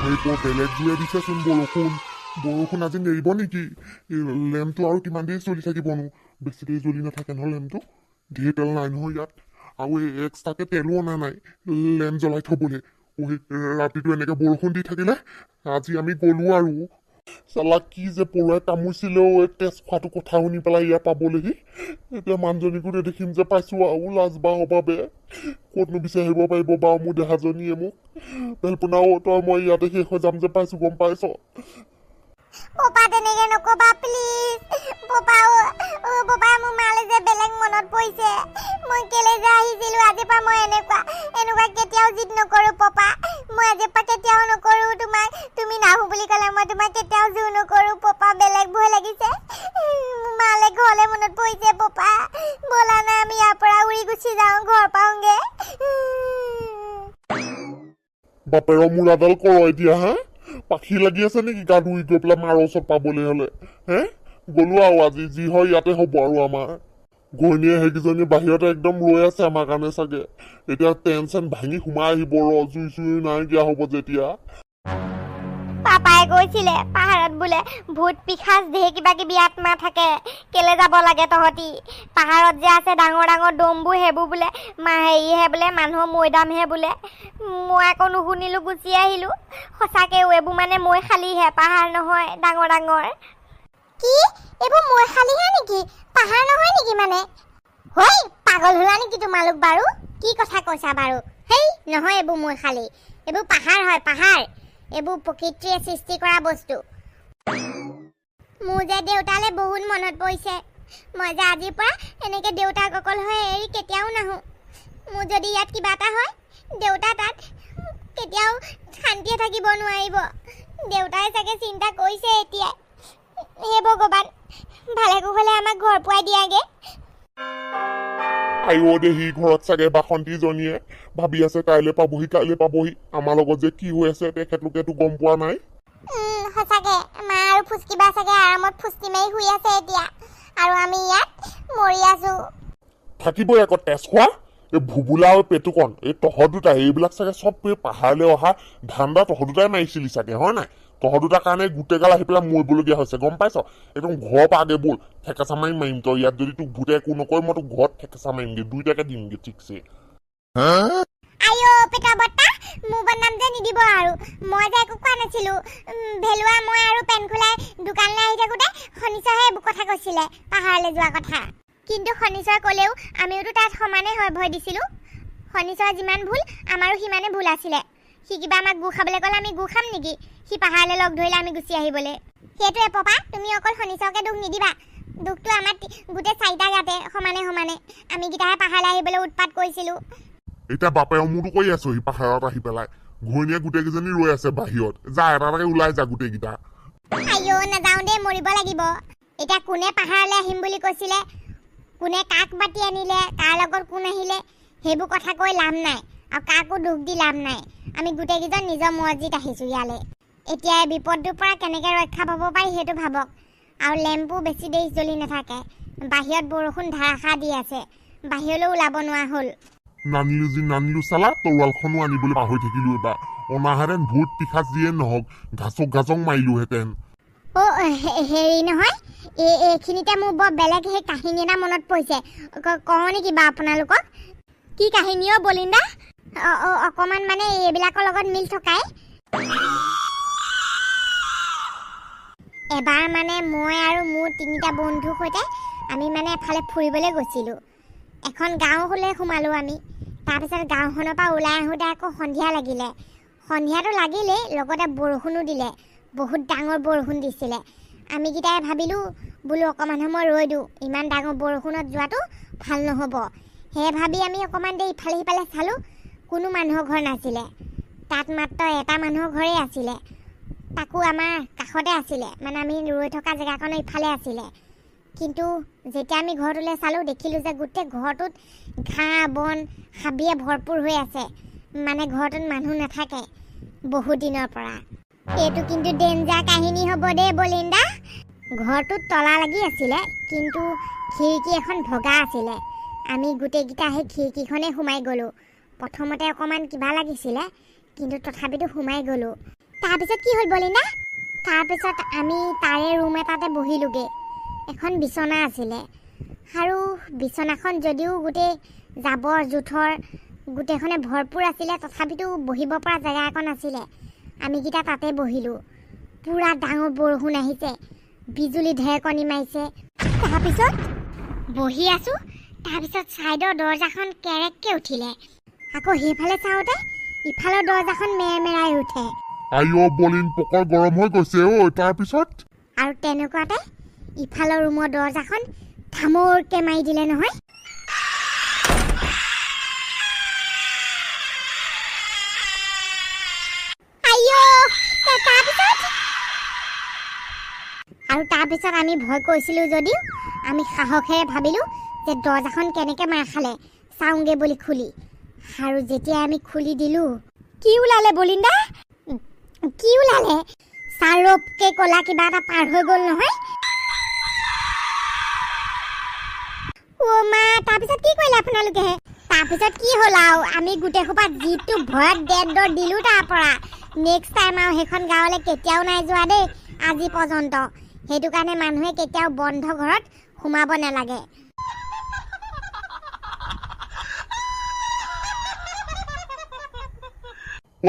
বৰ বেলেগ জোৰে দিছেচোন বৰষুণ। বৰষুণ আজি নেৰিব নেকি? এই লেম্পটো আৰু কিমান দেৰি চলি থাকিবনো? বেছি দেৰি জ্বলি নাথাকে নহয় লেম্পটো। ঢেৰ তেল নাই নহয় ইয়াত, আৰু এই এক্সট্ৰাকে তেলো অনা নাই লেম্প জ্বলাই থ'বলৈ। ৰাতিটো এনেকে বৰষুণ দি থাকিলে আজি আমি গ'লো আৰু। চালা কি যে পৰুৱাই কামুৰিছিলেও এই তেজ খোৱাটো কথা শুনি পেলাই ইয়াত পাবলৈহি। এতিয়া মানুহজনীকো নেদেখিম যে পাইছোঁ আৰু লাজ বা অভাৱে ক'তনো বিচাৰিব পাৰিব বাৰু মোৰ দেহাজনীয়ে মোক। বেলপোনাও তই মই ইয়াতে শেষ হৈ যাম যে পাইছোঁ, গম পাইছ? পাপা তেনেকে নকবা প্লিজ। পাপা অ পাপা, মোৰ মালে যে বেলেগ মনত পৰিছে। মই কেলে যে আহিছিলো, আজিৰ পৰা মই এনেকুৱা এনেকুৱা কেতিয়াও জিদ নকৰো পাপা। মই আজিৰ পৰা কেতিয়াও নকৰো তোমাক। তুমি নাহো বুলি ক'লে মই তোমাক কেতিয়াও জোৰ নকৰো পাপা। বেলেগ ভয় লাগিছে, মোৰ মালে ঘৰলে মনত পৰিছে পাপা। ব'লা না আমি ইয়াৰ পৰা উৰি গুচি যাওঁ, ঘৰ পাওঁগে। বাপেৰৰ মূৰাডাল কৰ এতিয়া। হা, পাখি লাগি আছে নেকি গাত উৰি গৈ পেলাই মাৰৰ ওচৰত পাবলৈ হ'লে? হে, গ'লো আৰু আজি যি হয় ইয়াতে হ'ব আৰু। আমাৰ ঘৈণীয়ে সেইকেইজনী বাহিৰতে একদম ৰৈ আছে আমাৰ কাৰণে চাগে। এতিয়া টেনচন ভাঙি সোমাই আহিব ৰ, জুই চুই নাইকিয়া হ'ব যেতিয়া। পাপাই কৈছিলে পাহাৰত বোলে ভূত পিশাচ ঢেৰ কিবা কিবি আত্মা থাকে, কেলে যাব লাগে তহঁতি? পাহাৰত যে আছে ডাঙৰ ডাঙৰ দমবোৰ, সেইবোৰ বোলে মা হেৰিহে বোলে মানুহৰ মৈদামহে বোলে। মই আকৌ নুশুনিলো, গুচি আহিলো। সঁচাকেও এইবোৰ মানে মই খালীহে, পাহাৰ নহয় ডাঙৰ ডাঙৰ। কি এইবোৰ মই খালীহে নেকি, পাহাৰ নহয় নেকি? মানে হৈ পাগল হলা নেকি তোমালোক বাৰু? কি কথা কৈছা বাৰু? হেই নহয়, এইবোৰ মই খালী, এইবোৰ পাহাৰ হয়, পাহাৰ। এইবোৰ প্ৰকৃতিয়ে সৃষ্টি কৰা বস্তু। মোৰ যে দেউতালৈ বহুত মনত পৰিছে। মই যে আজিৰ পৰা এনেকৈ দেউতাক অকলশৰে এৰি কেতিয়াও নাহোঁ। মোৰ যদি ইয়াত কিবা এটা হয়, দেউতা তাত কেতিয়াও শান্তিয়ে থাকিব নোৱাৰিব। দেউতাই চাগে চিন্তা কৰিছে এতিয়া। হে ভগৱান, ভালে কুশলে আমাক ঘৰ পোৱাই দিয়াগে। আইঅ দেহি, ঘৰত চাগে বাসন্তীজনীয়ে ভাবি আছে কাইলৈ পাবহি, কাইলৈ পাবহি। আমাৰ লগত যে কি হৈ আছে তেখেতলোকেতো গম পোৱা নাই। সঁচাকে মা আৰু ফুচকিবা চাগে আৰামত ফুচকি মাৰি শুই আছে এতিয়া, আৰু আমি ইয়াত মৰি আছো। থাকিবই আকৌ তেজ খোৱা এই ভুবুলা আৰু পেটুকণ, এই তহঁত দুটা এইবিলাক চাগে চব এই পাহাৰলৈ অহা ধান্দা তহঁত দুটাই মাৰিছিলি চাগে, হয় নাই? তহঁত দুটাৰ কাৰণে গোটেইগাল আহি পেলাই মৰিবলগীয়া হৈছে, গম পাইছ? একদম ঘৰৰ পৰা আগে ব'ল, ঠেকেচা মাৰি মাৰিম তই ইয়াত যদি তোক ভূতে একো নকয়, মই তোক ঘৰত ঠেকেচা মাৰিমগে, দুইটাকে দিমগে ঠিকছে। আইঅ পেটৰ বৰ্তা, মোৰ বদনাম যে নিদিব আৰু। মই যে একো কোৱা নাছিলো। ভেলুৱা মই আৰু পেন খোলাই দোকানলৈ আহি থাকোঁতে শনিচৰহে এইবোৰ কথা কৈছিলে, পাহাৰলৈ যোৱা কথা। কিন্তু শনিচৰ ক'লেও আমিওতো তাত সমানে ভয় দিছিলোঁ। শনিচৰ যিমান ভুল আমাৰো সিমানে ভুল আছিলে। সি কিবা আমাক গু খাবলৈ ক'লে আমি গু খাম নেকি? সি পাহাৰলৈ লগ ধৰিলে আমি গুচি আহিবলৈ। সেইটোৱে পাপা, তুমি অকল শনিচৰকে দোষ নিদিবা। দোষটো আমাৰ গোটেই চাৰিটা গাতে সমানে সমানে। আমিকেইটাহে পাহাৰলৈ আহিবলৈ উৎপাত কৰিছিলোঁ। এতিয়া বাপেও মোৰতো কৰি আছো সি পাহাৰত আহি পেলাই। ঘৈণীয়ে গোটেইকেইজনী ৰৈ আছে বাহিৰত। যা এটা এটাকে ওলাই যা গোটেইকেইটা। আইঅ নাযাওঁ দেই, মৰিব লাগিব। এতিয়া কোনে পাহাৰলৈ আহিম বুলি কৈছিলে, কোনে কাক মাতি আনিলে, কাৰ লগত কোন আহিলে, সেইবোৰ কথা কৈ লাভ নাই আৰু কাকো দোষ দি লাভ নাই। আমি গোটেইকেইজন নিজৰ মৰ্জিত আহিছোঁ ইয়ালৈ। এতিয়া এই বিপদটোৰ পৰা কেনেকৈ ৰক্ষা পাব পাৰি সেইটো ভাবক। আৰু লেম্পো বেছি দেৰি জ্বলি নাথাকে। বাহিৰত বৰষুণ ধাৰাসাৰ দি আছে, বাহিৰলৈ ওলাব নোৱাৰা হ'ল। নানিলো যি নানিলো চালা, তৰোৱালখনো আনিবলৈ পাহৰি থাকিলো এইবাৰ। অনাহেঁতেন ভূত পিশাচ যিয়ে নহওক ঘাচক ঘাচক মাৰিলোহেঁতেন। অ হেৰি নহয়, এই এইখিনিতে মোৰ বৰ বেলেগ সেই কাহিনী এটা মনত পৰিছে। কওঁ নেকি বাৰু আপোনালোকক? কি কাহিনী অ বলিন্দা? অকণমান মানে এইবিলাকৰ লগত মিল থকাই। এবাৰ মানে মই আৰু মোৰ তিনিটা বন্ধুৰ সৈতে আমি মানে এফালে ফুৰিবলৈ গৈছিলোঁ। এখন গাঁৱলৈ সোমালোঁ আমি। তাৰপিছত গাঁওখনৰ পৰা ওলাই আহোঁতে আকৌ সন্ধিয়া লাগিলে। সন্ধিয়াটো লাগিলেই, লগতে বৰষুণো দিলে, বহুত ডাঙৰ বৰষুণ দিছিলে। আমিকেইটাই ভাবিলোঁ বোলো অকণমান সময় ৰৈ দিওঁ, ইমান ডাঙৰ বৰষুণত যোৱাটো ভাল নহ'ব। সেয়ে ভাবি আমি অকণমান দেৰি ইফালে সিফালে চালোঁ, কোনো মানুহৰ ঘৰ নাছিলে। তাত মাত্ৰ এটা মানুহৰ ঘৰেই আছিলে, তাকো আমাৰ কাষতে আছিলে, মানে আমি ৰৈ থকা জেগাকণৰ ইফালে আছিলে। কিন্তু যেতিয়া আমি ঘৰটোলৈ চালোঁ, দেখিলোঁ যে গোটেই ঘৰটোত ঘাঁহ বন হাবিয়ে ভৰপূৰ হৈ আছে, মানে ঘৰটোত মানুহ নাথাকে বহুত দিনৰ পৰা। এইটো কিন্তু ডেঞ্জাৰ কাহিনী হ'ব দেই বলিন্দা। ঘৰটোত তলা লাগি আছিলে, কিন্তু খিৰিকী এখন ভগা আছিলে। আমি গোটেইকেইটা সেই খিৰিকীখনে সোমাই গ'লোঁ। প্ৰথমতে অকণমান কিবা লাগিছিলে, কিন্তু তথাপিতো সোমাই গ'লোঁ। তাৰপিছত কি হ'ল বলিন্দা? তাৰপিছত আমি তাৰে ৰুম এটাতে বহিলোগৈ। এখন বিচনা আছিলে আৰু বিচনাখন যদিও গোটেই জাবৰ জোঁথৰ গোটেইখনে ভৰপূৰ আছিলে, তথাপিতো বহিব পৰা জেগা অকণ আছিলে। আমিকেইটা তাতে বহিলোঁ। পূৰা ডাঙৰ বৰষুণ আহিছে, বিজুলী ঢেৰেকণি মাৰিছে। তাৰপিছত বহি আছোঁ, তাৰপিছত ছাইডৰ দৰ্জাখন কেৰেককৈ উঠিলে, আকৌ সেইফালে চাওঁতে ইফালৰ দৰ্জাখন মেৰমেৰাই উঠে। আইঅ বলিন, পকৰ গৰম হৈ গৈছে ঐ। তাৰপিছত আৰু তেনেকুৱাতে ইফালৰ ৰুমৰ দৰ্জাখন ধামৰকৈ মাৰি দিলে নহয়। আৰু তাৰপিছত আমি ভয় কৰিছিলোঁ যদিও আমি সাহসেৰে ভাবিলোঁ যে দৰ্জাখন কেনেকৈ মাৰ খালে চাওঁগৈ বুলি খুলি। আৰু যেতিয়া আমি খুলি দিলোঁ, কি ওলালে বলিন্দা? কি ওলালে? চাৰপকে ক'লা কিবা এটা পাৰ হৈ গ'ল নহয়। অ' মা, তাৰপিছত কি কৰিলে আপোনালোকে? তাৰপিছত কি হ'ল আৰু আমি গোটেইসোপা যিটো ভয়ত ডেৰ দৰ দিলোঁ। তাৰ পৰা নেক্সট টাইম আৰু সেইখন গাঁৱলৈ কেতিয়াও নাই যোৱা দেই আজি পৰ্যন্ত। সেইটো কাৰণে মানুহে কেতিয়াও বন্ধ ঘৰত সোমাব নালাগে।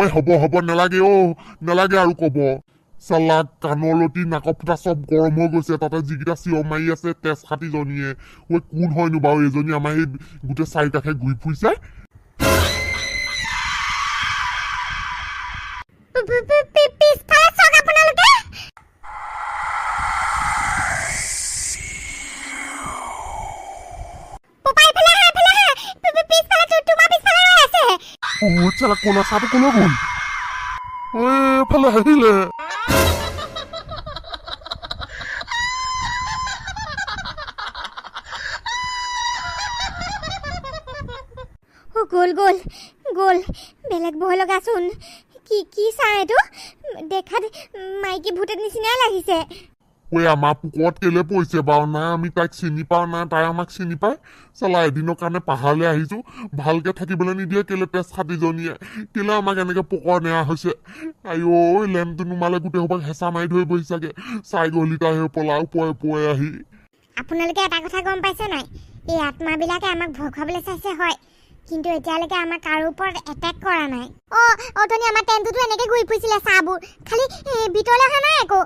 ঐ হ'ব হ'ব, নালাগে অ', নালাগে আৰু ক'ব। চালা কাণৰলতি নাকৰ ফুটা চব গৰম হৈ গৈছে, তাতে যিকেইটা চিঞৰ মাৰি আছে তেজ খাটিজনীয়ে। ঐ কোন হয়নো বাৰু এইজনী আমাৰ এই গোটেই চাৰিকাষে ঘূৰি ফুৰিছে? পিছফালে চাওক আপোনালোকে। পপাই এইফালে আহা, এইফালে আহা। পিছফালে তোমাৰ পিছফালে ৰৈ আছে। অ চালা ক'লা চাহটো ক'লৈ গ'ল? ঐ এইফালে আহিলে। অ গ'ল গ'ল গ'ল, বেলেগ ভয় লগাচোন। কি কি চাওঁ এইটো দেখাত মাইকী ভূতৰ নিচিনাই লাগিছে। ঐ আমাৰ পুকৰত কেলে পৰিছে বাৰু? না আমি তাইক চিনি পাওঁ, না তাই আমাক চিনি পায়। চালা এদিনৰ কাৰণে পাহাৰলৈ আহিছোঁ, ভালকে থাকিবলৈ নিদিয়ে কেলে তেজ খাটিজনীয়ে, কেলে আমাক এনেকে পকৰ নেয়া হৈছে। আইঅ লেম্পটো নুমালে গোটেই সোপাক হেঁচা মাৰি ধৰিবহি চাগে। চাই গ'লি তাই সেই পলা ওপৰে ওপৰে আহি। আপোনালোকে এটা কথা গম পাইছে নাই? এই আত্মাবিলাকে আমাক ভয় খুৱাবলৈ চাইছে হয়, কিন্তু এতিয়ালৈকে আমাক কাৰো ওপৰত এটেক কৰা নাই। অ' অথনি আমাৰ টেণ্টটোতো এনেকে ঘূৰি ফুৰিছিলে চাহবোৰ, খালি ভিতৰলৈ অহা নাই আকৌ।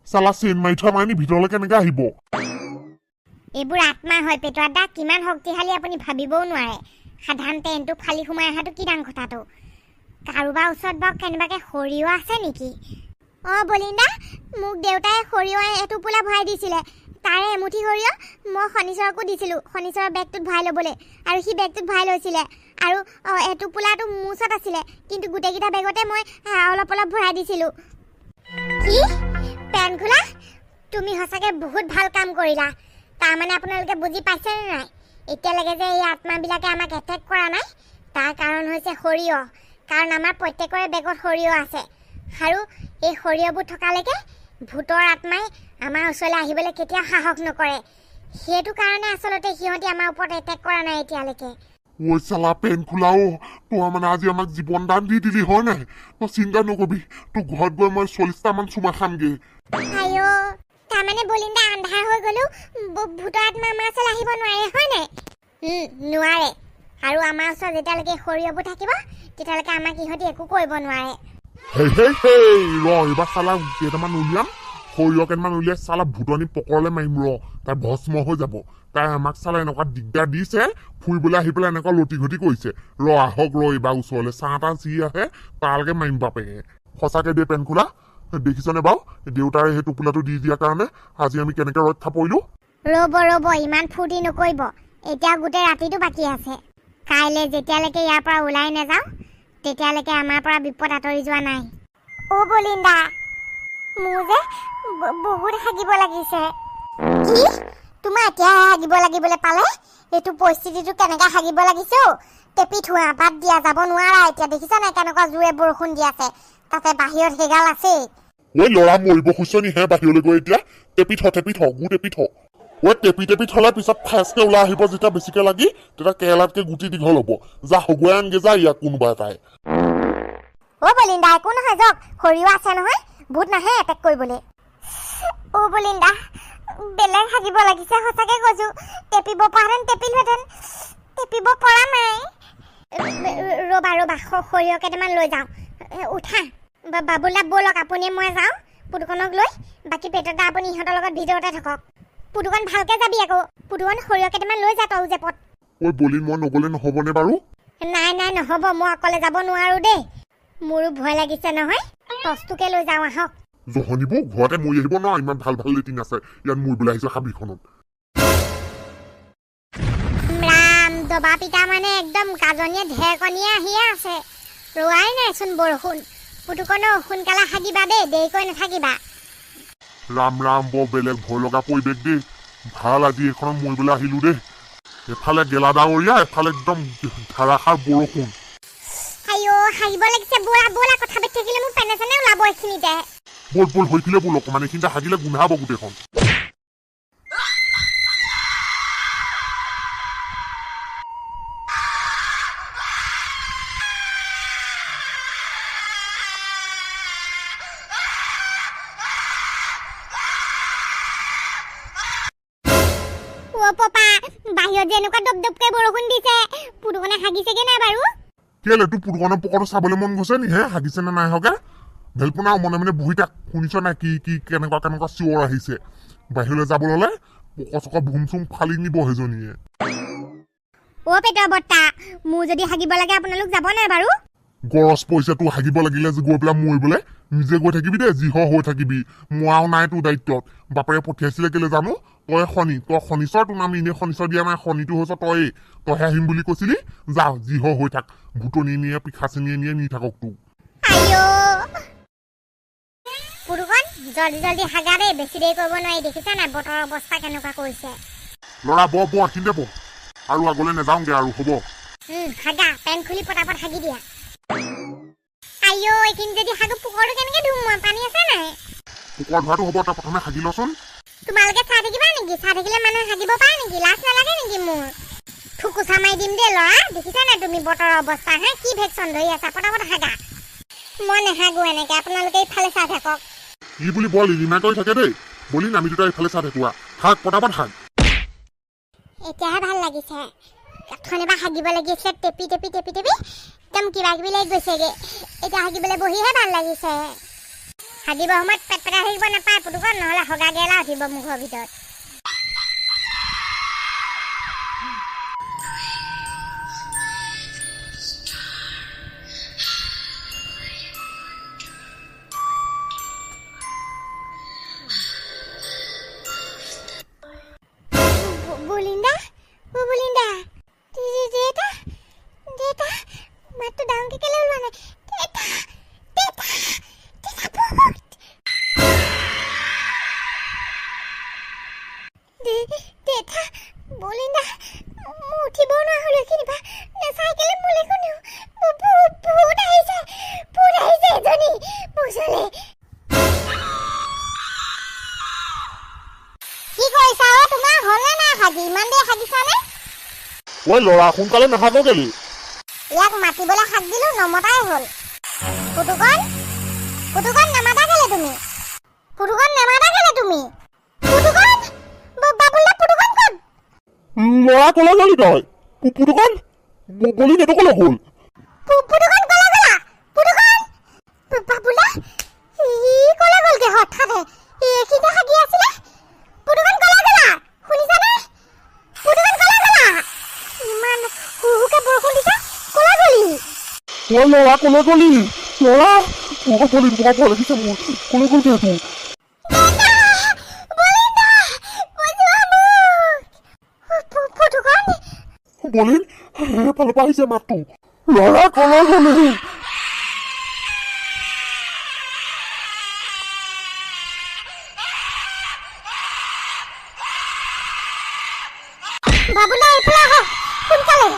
চালা চেইন মাৰি থোৱা মাইনী ভিতৰলৈ কেনেকে আহিব? এইবোৰ আত্মা হয় পেটুৱা দা, কিমান শক্তিশালী আপুনি ভাবিবও নোৱাৰে। সাধাৰণ টেণ্টটো ফালি সোমাই অহাটো কি ডাঙৰ কথাটো। কাৰোবাৰ ওচৰত বাৰু কেনেবাকে সৰিয়হ আছে নেকি? অ' বলিন্দা, মোক দেউতাই সৰিয়হ এটোপোলা ভৰাই দিছিলে। তাৰে এমুঠি সৰিয়হ মই শনিচৰকো দিছিলোঁ, শনিচৰৰ বেগটোত ভৰাই ল'বলৈ, আৰু সি বেগটোত ভৰাই লৈছিলে। আৰু এটোপোলাটো মোৰ ওচৰত আছিলে, কিন্তু গোটেইকেইটা বেগতে মই অলপ অলপ ভৰাই দিছিলোঁ। কি পেন খোলা, তুমি সঁচাকৈ বহুত ভাল কাম কৰিলা। তাৰমানে আপোনালোকে বুজি পাইছেনে নাই এতিয়ালৈকে যে এই আত্মাবিলাকে আমাক এটেক কৰা নাই, তাৰ কাৰণ হৈছে সৰিয়হ। কাৰণ আমাৰ প্ৰত্যেকৰে বেগত সৰিয়হ আছে, আৰু এই সৰিয়হবোৰ থকালৈকে ভূতৰ আত্মাই আমাৰ ওচৰলৈ আহিবলৈ কেতিয়াও সাহস নকৰে। সেইটো কাৰণে আচলতে সিহঁতি আমাৰ ওপৰত এটেক কৰা নাই এতিয়ালৈকে। ঐ চালা পেন খোলা অ, তই মানে আজি আমাক জীৱন দান দি দিলি হয় নাই? তই চিন্তা নকৰিবি, তোৰ ঘৰত গৈ মই 40টামান চুমা খামগে। আইঅ, তাৰমানে বলিন্দা আন্ধাৰ হৈ গ'লেও ভূতৰ আত্মা আমাৰ ওচৰলৈ আহিব নোৱাৰে হয় নাই? নোৱাৰে। আৰু আমাৰ ওচৰত যেতিয়ালৈকে সৰিয়হবোৰ থাকিব তেতিয়ালৈকে আমাক ইহঁতি একো কৰিব নোৱাৰে। হেই হেই হেই ৰ, এইবাৰ চালা কেইটামান উলিয়াম, সৰিয়হ কেইটামান উলিয়াই চালা ভূতনি পকৰলৈ মাৰিম ৰ, তাই ভস্ম হৈ যাব। তাই আমাক চালা এনেকুৱা দিগদাৰ দিছে, ফুৰিবলৈ আহি পেলাই এনেকুৱা লটি ঘটি কৰিছে। ৰ আহক ৰ এইবাৰ ওচৰলৈ, চাহ তাহ যি আহে তালৈকে মাৰিম বাপেকে। সঁচাকে দেই পেন খোলা, দেখিছনে বাৰু দেউতাৰে সেই টোপোলাটো দি দিয়াৰ কাৰণে আজি আমি কেনেকে ৰক্ষা পৰিলো। ৰ'ব ৰ'ব, ইমান ফূৰ্তি নকৰিব, এতিয়া গোটেই ৰাতিটো বাকী আছে। কাইলৈ যেতিয়ালৈকে ইয়াৰ পৰা ওলাই নাযাওঁ তেতিয়ালৈকে আমাৰ পৰা বিপদ আঁতৰি যোৱা নাই। অ' বলিন্দা, মোৰ যে বহুত হাগিব লাগিছে। কি তোমাৰ এতিয়াহে হাগিব লাগিবলৈ পালে? এইটো পৰিস্থিতিটো কেনেকৈ হাগিব লাগিছে অ'? টেপি থোৱা, বাদ দিয়া, যাব নোৱাৰা এতিয়া। দেখিছা নাই কেনেকুৱা জোৰে বৰষুণ দি আছে, তাতে বাহিৰত সেইগাল আছেই। ঐ ল'ৰা মৰিব খুজিছ নি হে বাহিৰলৈ গৈ এতিয়া? টেপি থ, টেপি থ, গু টেপি থ। ঐ টেপি টেপি থলে পিছত ফাঁচকে ওলাই আহিব, যেতিয়া বেছিকে লাগি তেতিয়া কেৰেলাতকে গুটি দীঘল হ'ব। যা হগুৱাই আনগে যা ইয়াক কোনোবা এটাই। অ' বলিন্দা একো নহয় যাওক, সৰিয়হ আছে নহয়, ভূত নাহে এটেক কৰিবলৈ। অ' বলিন্দা বেলেগ হাগিব লাগিছে সঁচাকে কৈছো, টেপিব পৰাহেঁতেন টেপিলোহেঁতেন, টেপিব পৰা নাই। ৰ'বা ৰ'বা, সৰিয়হ কেইটামান লৈ যাওঁ। উঠা বাবুলা, ব'লক আপুনি মই যাওঁ পুতুকণক লৈ, বাকী পেটতে আপুনি ইহঁতৰ লগত ভিতৰতে থাকক। পুতুকণ ভালকে যাবি আকৌ, পুতুকণ সৰিয়হ কেইটামান লৈ যা তই জেপত। ঐ বলিন মই নগ'লে নহ'বনে বাৰু? নাই নাই নহ'ব, মই অকলে যাব নোৱাৰো দেই, মোৰো ভয় লাগিছে নহয়। টৰ্চটোকে লৈ যাওঁ আহক। জহনিব ঘৰতে মৰি আহিব ন, ইমান ভাল ভাল লেটিন আছে ইয়াত মৰিবলৈ আহিছো হাবিখনত। ৰাম, দবা পিটা মানে একদম গাজনীয়ে ঢেৰেকণীয়ে আহিয়ে আছে, ৰোৱাই নাইচোন বৰষুণ। পুতুকণ সোনকালে হাগিবা দেই, দেৰিকৈ নাথাকিবা। ৰাম ৰাম, বৰ বেলেগ ভয় লগা পৰিৱেশ দেই। ভাল আজি এইখনত মৰিবলৈ আহিলো দেই। এফালে গেলা ডাৱৰীয়া, এফালে একদম ধাৰাসাৰ বৰষুণ। আইঅ হাগিব লাগিছে, ব'লা ব'লা, কথা পাতি থাকিলে মোৰ পেনে চেনে ওলাব এইখিনিতে। ব'ল ব'ল হৈছিলে ব'ল, অকণমান এইখিনিতে হাগিলে গোন্ধাব গোটেইখন। অ' পপা, বাহিৰত যে এনেকুৱা দপ দপকে বৰষুণ দিছে, পুতুকণে হাগিছেগে নাই বাৰু? কেলে তোৰ পুতুকণৰ পকৰটো চাবলৈ মন গৈছে নি হে, হাগিছে নে নাই হগে? ভেলপোনা মনে মনে বহি থাক, শুনিছ নাই কি কি কেনেকুৱা কেনেকুৱা চিঞৰ আহিছে? বাহিৰলৈ যাব ল'লে পকৰ চকৰ ভুম চুম ফালি নিব সেইজনীয়ে। অ' পেটৰ বৰ্তা, মোৰ যদি হাগিব লাগে আপোনালোক যাব নাই বাৰু? গৰজ পৰিছে তোৰ হাগিব লাগিলে যে গৈ পেলাই মৰিবলৈ, নিজে গৈ থাকিবি দেই, যি হৈ থাকিবি। মৰাও নাই তোৰ দায়িত্বত, বাপেৰে পঠিয়াইছিলে কেলে জানো? তই শনি, তই শনিচৰ, তোৰ নাম এনেই শনিচৰ দিয়া নাই, শনিটো হৈছে তয়েই, তইহে আহিম বুলি কৈছিলি। যা যি হৈ থাক, ভূতনি নিয়ে পিশাচিনীয়ে নিয়ে নি থাকক তোক। পুতুকণ জলদি জলদি হাগা দেই, বেছি দেৰি কৰিব নোৱাৰি, দেখিছা নাই বতৰৰ অৱস্থা কেনেকুৱা কৰিছে। ল'ৰা ব ব এইখিনিতে বহ, আৰু আগলৈ নাযাওঁগে আৰু, হ'ব। হাগা, পেন খুলি পটাপট হাগি দিয়া। আইঅ এইখিনি যদি হাগো পোকৰটো কেনেকে ধুম মই, পানী আছে নাই? পোকৰ ধোৱাটো হ'ব, তই প্ৰথমে হাগি লচোন। তোমালোকে চাই থাকিবা নেকি? চাই থাকিলে মানুহে হাগিব পাৰে নেকি? লাজ নালাগে নেকি মোৰ? থুকুচা মাৰি দিম দেই ল'ৰা, দেখিছা নাই তুমি বতৰৰ অৱস্থা হে, কি ভেকচন ধৰি আছা, পটাপট হাগা। মই নেহাগো এনেকে, আপোনালোকে ইফালে চাই থাকক। ই বুলি বৰ লিলিমা কৰি থাকে দেই, বলিন আমি দুটা ইফালে চাই থাকোঁ, হাগ পটাপট হাগ। এতিয়াহে ভাল লাগিছে, অথনিৰ পৰা হাগিব লাগিছিলে টেপি টেপি টেপি টেপি একদম কিবা কিবি লাগি গৈছেগে, এতিয়া হাগিবলৈ বহিহে ভাল লাগিছে। হাগিব সময়ত পেট পেটাই থাকিব নাপায় পুতুকণ, নহ'লে হগা গেলা উঠিব মুখৰ ভিতৰত। বলিন্দা, অ বলিন্দা, দেউতা দেউতা, মাতটো ডাঙৰকে কেলে ওলোৱা নাই? দেউতা দেউতা দেউতা, ভূত! দেউতা, বলিন্দা, মই উঠিব নোৱাৰা হ'লো এইখিনিৰ পৰা, নাচাই কেলে মোলৈ কোনেও? ভূত আহিছে, ভূত আহিছে এজনী মোৰ ওচৰলৈ। কি কৰিছা অ', তোমাৰ হ'লনে নাই হাগি? ইমান দেৰি হাগিছানে? ঐ ল'ৰা, সোনকালে নাহাগ কেলে? ইয়াক মাতিবলৈ হাক দিলো, নমতাই হ'ল। পুতুকণ, পুতুকণ নামাতা কেলে তুমি? পুতুকণ নামাতা কেলে তুমি? পুতুকণ, বাবুলদা পুতুকণ ক'ত? ল'ৰা ক'লৈ গ'লি তই? পুতুকণ, বলিন এইটো ক'লৈ গ'ল? পুতুকণ ক'লৈ গ'লা? পুতুকণ, বাবুলদা, ই ক'লৈ গ'লগে হঠাতে? এইখিনিতে হাগি আছিলে। পুতুকণ ক'লৈ গ'লা? শুনিছানে? পুতুকণ ক'লৈ গ'লা? ইমান হুহুকে বৰষুণ দিছে, ক'লৈ গ'লি? ঐ ল'ৰা ক'লৈ গ'লি? ল'ৰা, বৰ ভয় বৰ ভয় লাগিছে মোৰ, ক'লৈ গ'লগে এইটো? বলিন, সেইফালৰ পৰা আহিছে মাতটো। ল'ৰা ক'লৈ গ'লি? বাবুলা এইফালে আহক সোনকালে।